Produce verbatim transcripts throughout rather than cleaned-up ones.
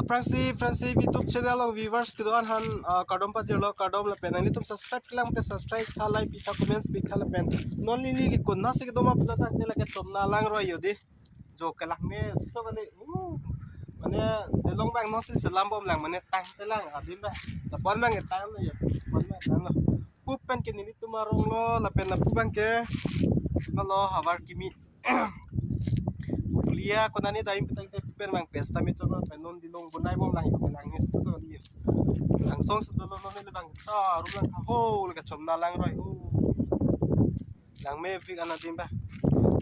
Friendship, Friendship YouTube channel along viewers kedo-an aphan, ah, kardom pajirlo, kardom lapen nanglitum subscribe kelang te subscribe tha, like pitha, comments pitha lapen non neli neli konatsi kedo ma pulo tangte lake Chomna langroi yo dei. Jo kelangmeso kali. Uh, mane Dilong abang nonsi selam bomlang, mane tangte lang adim abang. Lapu-an abang tanglo yo. Lapu-an abang tanglo. Pu pen ke nelitum arong lo, lapen lapu abang ke nalo havar kimi. Kulia konane dai pen tangte pu pen abang pesta me chok lapen non Dilong bonai bomlang yo, kelangmeso to yo. Langsong sudah lo non neli abang. Sa rum lang ho lake Chomna langroi ho. Langmepik an adim abang.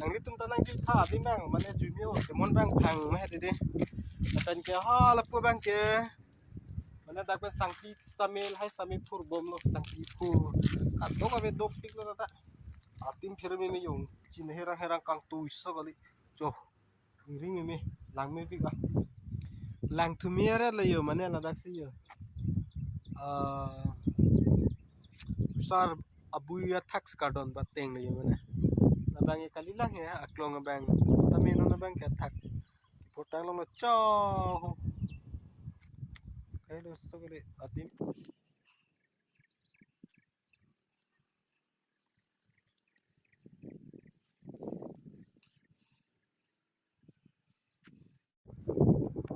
Nanglitum ta nangjuitha adim abang, mane jui me ho, semon abang phang ma he dei. Lapen ke ha lapu abang ke, mane dak pen sangti stamil, hai stamil phur bomlo, sangti phur. Kadok ave dopiklo ta. Atim pherememe yo, chin herang herang kangtuiso kali. Cho. Iring meme, langmepik ah. Langthu me aret lo yo, mane ladaksi yo. Ah, sar abu ya thak sekardon bateng lo yo mane. Labang ye kali lang ya, aklong abang. Stamina abang ke thak. Potang lo cho. Kailo so kali adim.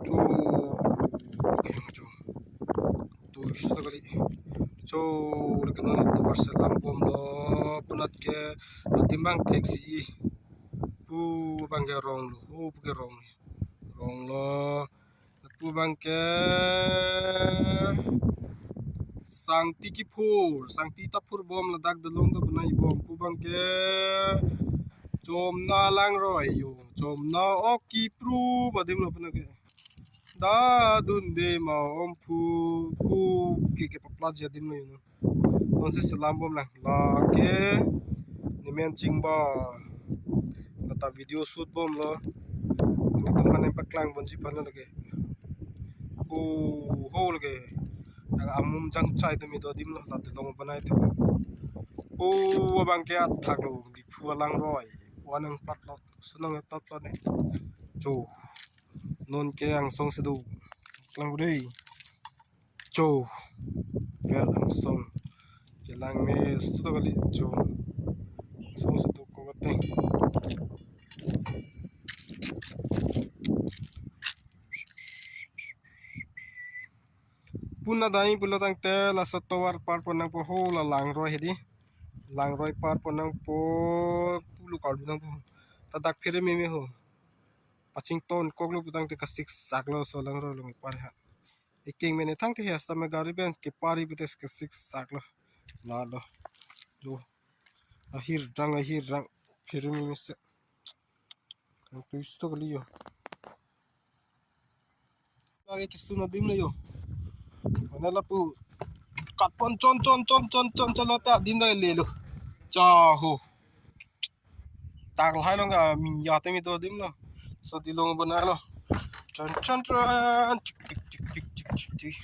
Cho, cho. Tu sita kali. Cho, lake non tovar selam bomlo, punat ke atim abang theksi. Pu abang ke ronglo, pu ke rong. Ronglo. Pu abang ke sangti kiphur, sangti ta phur bom ladak Dilong ta bonai bom. Pu abang ke Chomna langroi yo, Chomna ok kipru adim lo punat ke. Da dunde ma om pu, pu ke ke papla ji adim lo yo. Nonsi selam bomlang. Lake nemen chingba. Lata video shoot bomlo. Nelitum aphan nangpaklang ponji aphan lake. Ho, ho lake. Aga amum jangchai atum kedo adim lo, la Dilong bonai atum. Ho, abang ke athak lo, Diphu alangroi. Pu nangpatlo, sunang patlo ne. Cho. Non ke angsong si do. Klang dei. Cho. Ber angsong. Kelangmeso kali cho. Angsong si do ko kate. Punat dai pulo tangte laso tovar par pon nangpo ho, la langroi he dei. Langroi par pon nangpo, pulo kardu nangpo. Ta dak pherememe ho. Pachington koklo pu tangte kasiksak lo so langroi along par ha. Ekeng mene tangte he asta me gari pen kepari pute kasiksak lo. Lalo. Lo. Ahir drang, ahir drang. Pherememe se. Kangtuiso kali yo. Lake kisun adim lo yo. Mane lapu kat pon chon chon chon chon chon chon lo ta adim lo lelo. Cha ho. Dak lahai along ka mi ya te mi do adim lo. So Dilong bonai lo. Tran tran tran. Chik chik chik chik chik chik chik.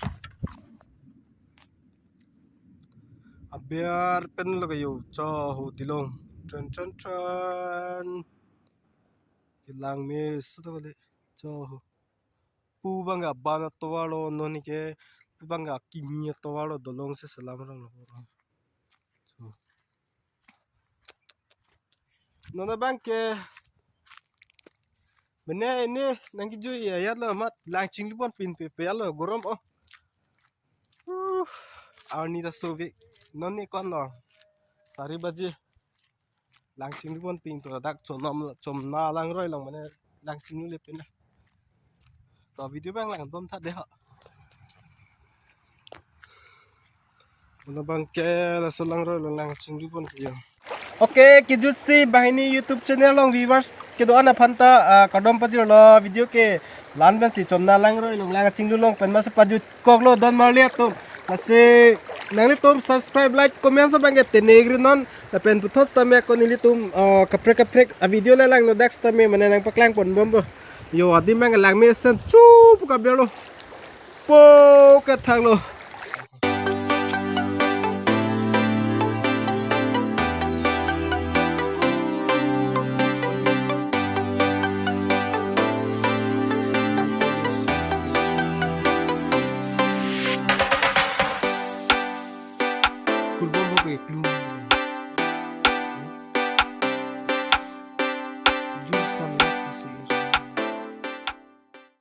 Aber pen lo kayo. Cha ho Dilong. Tran tran tran. Kelangmeso to kali. Cho ho. Pu abang ke aban atovar lo, non ke pu abang ke akimi atovar lo, Dilong si selam rong lo. Cho. Non abang ke mene ini nangkejui ya, ya lo mat lang chinglu pon pin pe pe lo gorom oh. Uh, arni ta sovik. Non ni kon lo. Sari baji. Lang chinglu pon pin to dak Chomna, Chomna langroi along mane lang chinglu le pin. To video abang lang dom tha dei ha. Mane abang ke laso langroi along lang chinglu pon yo. Okay, kejut si banghini YouTube channel along viewers kedo-an aphan ta, ah, kardom pajirlo, video ke la-an pensi Chomna langroi along lang chinglu long pen masi pajut koklo don marli atum. Lasi nanglitum subscribe, like, comment sa abang ke tenegri non. Lapen puthot sitame ako nelitum, ah, kaprek kaprek a video le lang no dak sitame mane nangpaklang pon bompo. Yo, adim abang langmesen chup ka berlo. Po ka thanglo. pu eklu.